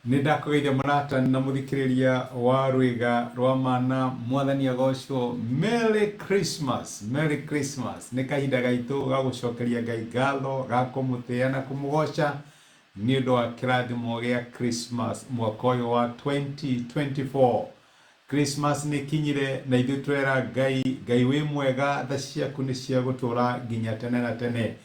Nĩ ndakũgeithia mũrata na mũthikĩrĩria wa rwĩga rwa mana, mwathani agocwo. Merry Christmas, Merry Christmas. Nĩ kahinda gaitũ ga gũcokeria Ngai ngatho, ga kũmũtĩĩa na kũmũgoca nĩ ũndũ wa kĩrathimo gĩa Christmas mwaka ũyũ wa 2024. Christmas nĩ kinyire na ithuĩ twera Ngai, Ngai wĩ mwega, tha ciaku nĩ cia gũtũra nginya tene na tene.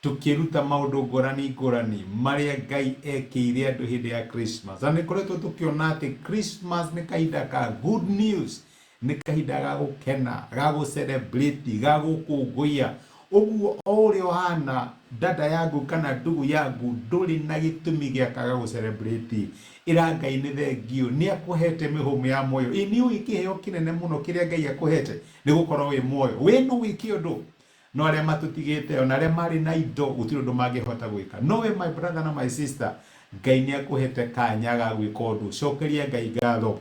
Tũkĩruta maũndũ ngũrani ngũrani marĩa Ngai ekĩire andũ hĩndĩ ya Christmas. Na nĩ koretwo tũkĩona atĩ Christmas nĩ kahinda ka good news, nĩ kahinda ga gũkena, ga gũ celebrate, ga gũkũngũiya. Ũguo o ũrĩa ũhana dada yaku kana ndugu yaku ndũrĩ na gĩtũmi gĩa kaga gũ celebrate. Ĩra Ngai nĩ thengiũ, nĩ akũhete mĩhũmũ ya muoyo. Ĩ nĩ ũĩ kĩheo kĩnene mũno kĩrĩa Ngai akũhete? Nĩ gũkorwo wĩ muoyo. We no wĩke ũndũ no arĩa matũtigĩte ona arĩa marĩ na indo gũtirĩ ũndũ mangĩhota gwĩka. No we my brother na my sister, Ngai nĩ akũhete kanya ga gwĩka ũndũ. Cokeria Ngai ngatho.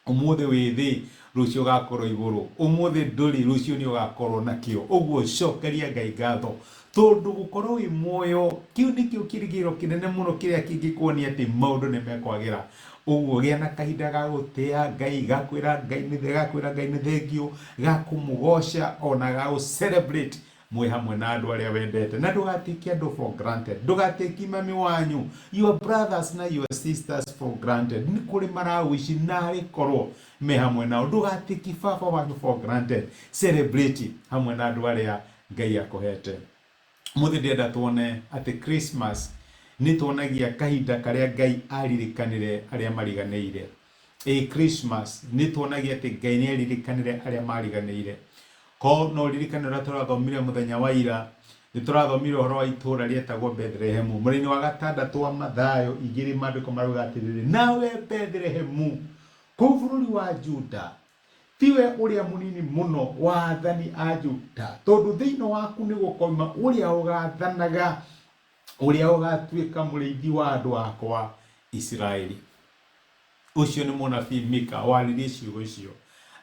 Ũmũthĩ wĩ thĩ, rũciũ ũgakorwo igũrũ. Ũmũthĩ ndũrĩ, rũciũ nĩ ũgakorwo nakĩo. Ũguo cokeria Ngai ngatho, tondũ gũkorwo wĩ muoyo kĩu nĩkĩo kĩrĩgĩrĩro kĩnene mũno kĩrĩa kĩngĩkuonia atĩ maũndũ nĩ mekwagĩra. Ũguo gĩa na kahinda ga gũtĩa Ngai, ga kwĩra Ngai nĩ ga kwĩra Ngai nĩ thengiũ, ga kũmũgoca ona ga gũ celebrate mwĩ hamwe na andũ arĩa wendete. Na ndũgatĩke andũ for granted, ndũgatĩki mami wanyu, your brothers na your sisters for granted. Nĩ kũrĩ marawici narĩ korwo me hamwe nao. Ndũgatĩki baba wanyu for granted, celebrate hamwe na andũ arĩa Ngai akũhete. Mũthĩ ndĩrenda tuone atĩ Christmas nĩ tuonagia kahinda karĩa Ngai aririkanire arĩa mariganĩire. Ĩ Christmas nĩ tuonagia atĩ Ngai nĩ aririkanire arĩa mariganĩire. Ko no ũririkane ũrĩa tũrathomire mũthenya wa ira, nĩ tũrathomire ũhoro wa itũũra rĩetagwo Bethlehemu. Mũrĩinĩ wa gatandatũ wa Mathayo igĩrĩ maandĩko marauga atĩrĩrĩ, nawe Bethlehemu kũu bũrũri wa Juda, tiwe ũrĩa mũnini mũno wa athani a Juda, tondũ thĩinĩ waku nĩ gũkoima ũrĩa ũgaathanaga, ũrĩa ũgatuĩka mũrĩithi wa andũ akwa Isiraeli. Ũcio nĩ mũnabii Mika waririe ciugo icio.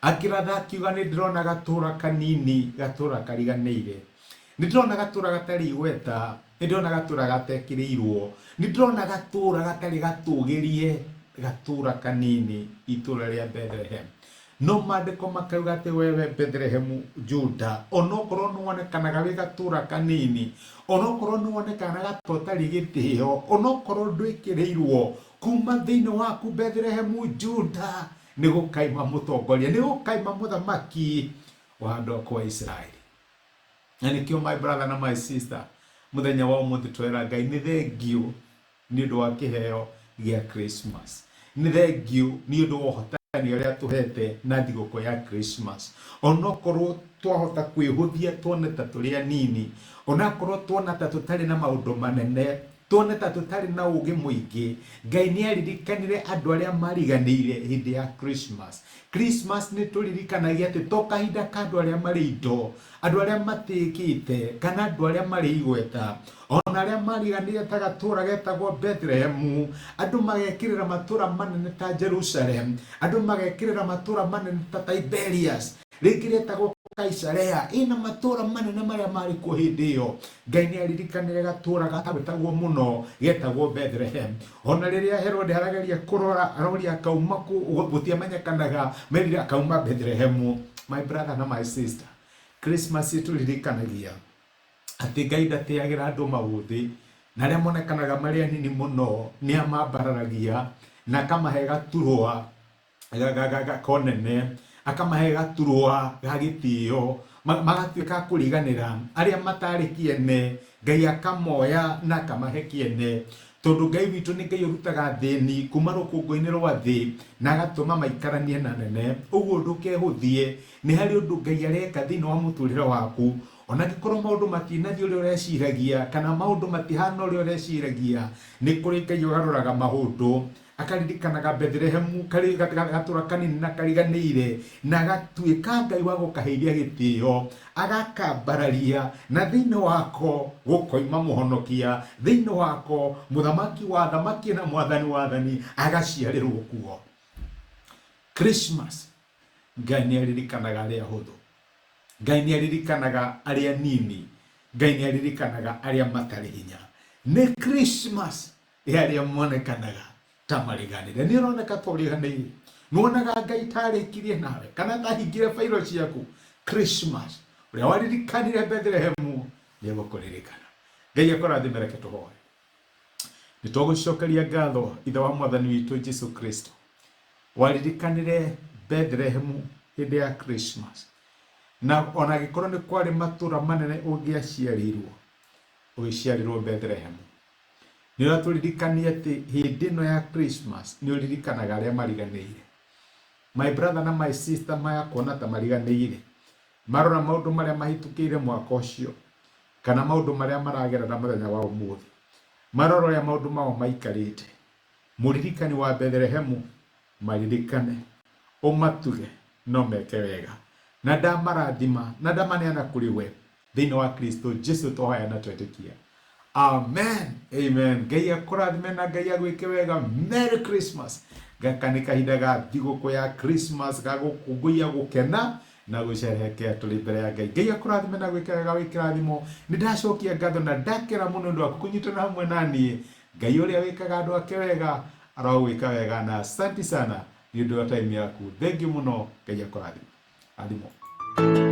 Akĩratha akiuga, nĩ ndĩrona gatũũra kanini, gatũũra kariganĩire. Nĩ ndĩrona gatũũra gatarĩ igweta, nĩ ndĩrona gatũũra gatekĩrĩirwo, nĩ ndĩrona gatũũra gatarĩ gatũgĩrie, gatũũra kanini, itũũra rĩa Bethlehem. No maandĩko makauga atĩ wewe Bethlehemu Juda, onokorwo nĩ wonekanaga wĩ gatũũra kanini, onokorwo nĩ wonekanaga ta ũtarĩ gĩtĩo, onokorwo ndwĩkĩrĩirwo, kuma thĩinĩ waku Bethlehemu Juda nĩ gũkaima mũtongoria, nĩ gũkaima mũthamaki wa andũ akwa Isiraeli. Na nĩkĩo my brother na my sister, mũthenya wa ũmũthĩ twera Ngai nĩ thengiũ nĩ ũndũ wa kĩheo gĩa Christmas. Nĩ thengiũ nĩ ũndũ wa ũhotani ũrĩa tũhete na thigũkũ ya Christmas. Onokorwo twahota kwĩhũthia tuone ta tũrĩ anini, onakorwo tuona ta tũtarĩ na maũndũ manene, tuone ta tũtarĩ na ũgĩ mũingĩ, Ngai nĩ aririkanire andũ arĩa mariganĩire hĩndĩ ya Christmas. Christmas nĩ tũririkanagia atĩ to kahinda ka andũ arĩa marĩ indo, andũ arĩa matĩĩkĩte, kana andũ arĩa marĩ igweta, ona arĩa mariganĩire ta gatũũra getagwo Bethlehemu, andũ magekĩrĩra matũũra manene ta Jerusalem, andũ magekĩrĩra matũũra manene ta Tiberias, rĩngĩ rĩetagwo Kaisarea, ĩna matũũra manene marĩa marĩ kuo hĩndĩ ĩyo. Ngai nĩ aririkanire gatũũra gatagwetagwo mũno getagwo Bethlehem. Ona rĩrĩa Herode arageria kũrora, aroria akauma kũ, gũtiamenyekanaga, merire akauma Bethlehemu. My brother na my sister, Christmas ĩtũririkanagia atĩ Ngai ndatĩagĩra andũ maũthĩ, na arĩa monekanaga marĩ anini mũno nĩ amambararagia na akamahe gaturwa konene, akamahe gaturwa ga gĩtĩo, magatuĩka a kũriganĩra. Arĩa matarĩ kĩene Ngai akamoya na akamahe kĩene, tondũ Ngai witũ nĩ Ngai ũrutaga thĩni kuma rũkũngũ-inĩ rwa thĩ na agatũma maikaranie na nene. Ũguo ndũkehũthie, nĩ harĩ ũndũ Ngai areka thĩinĩ wa mũtũrĩre waku. Ona angĩkorwo maũndũ matinathiĩ ũrĩa ũreciragia kana maũndũ matihana ũrĩa ũreciragia, nĩ kũrĩ Ngai ũgarũraga maũndũ, akaririkanaga Bethlehemu gatũra kanini na kariganĩire, na agatuĩka Ngai wa gũkaheithia gĩtĩo, agakambararia, na thĩinĩ wako gũkoima mũhonokia, thĩinĩ wako mũthamaki wa athamaki na mwathani wa athani agaciarĩrwo kuo. Christmas, Ngai nĩ aririkanaga arĩa ahũthũ, Ngai nĩ aririkanaga arĩa nini, Ngai nĩ aririkanaga arĩa matarĩ hinya. Nĩ Christmas ya arĩa monekanaga. Ta mariganĩire. Nĩ ũroneka ta ũriganĩire. Nĩwonaga Ngai ta arĩkirie nawe kana ta ahingire bairo ciaku. Christmas, ũrĩa waririkanire Bethlehemu nĩ egũkũririkana. Ngai akũrathime, reke tũhoe. Nĩ twagũcokeria ngatho Ithe wa Mwathani witũ Jesu Kristo. Waririkanire Bethlehemu hĩndĩ ya Christmas. Na ona angĩkorwo nĩ kwarĩ matũra manene ũngĩaciarĩirwo, ũgĩciarĩrwo Bethlehemu. Nĩ ũratũririkania atĩ hĩndĩ ĩno ya Christmas nĩ ũririkanaga arĩa mariganĩire. My brother na my sister maya kuona ta mariganĩire. Marora maũndũ marĩa mahĩtũkĩire mwaka ũcio kana maũndũ marĩa maragerera mũthenya wa ũmũthĩ. Marora ũrĩa maũndũ mao maikarĩte. Mũririkani wa Bethlehemu maririkane, ũmatuge no meke wega. Na ndamarathima na ndamaneana kũrĩ we thĩinĩ wa Kristo Jesu twahoya na twetĩkia. Amen. Amen. Ngai akũrathime na Ngai agwĩke wega. Merry Christmas. Gaka nĩ kahinda ga thigũkũ ya Christmas ga gũkũngũiya gũkena na gũcerehekea tũrĩ mbere ya Ngai. Ngai akũrathime na gwĩke wega wĩ kĩrathimo. Nĩ ndacokia ngatho na ndakena mũno ũndũ waku kũnyitana hamwe na niĩ. Ngai ũrĩa wĩkaga andũ ake wega arogwĩka wega na asanti sana nĩ ũndũ wa time yaku. Thengiũ mũno. Ngai akũrathime. Athimwo.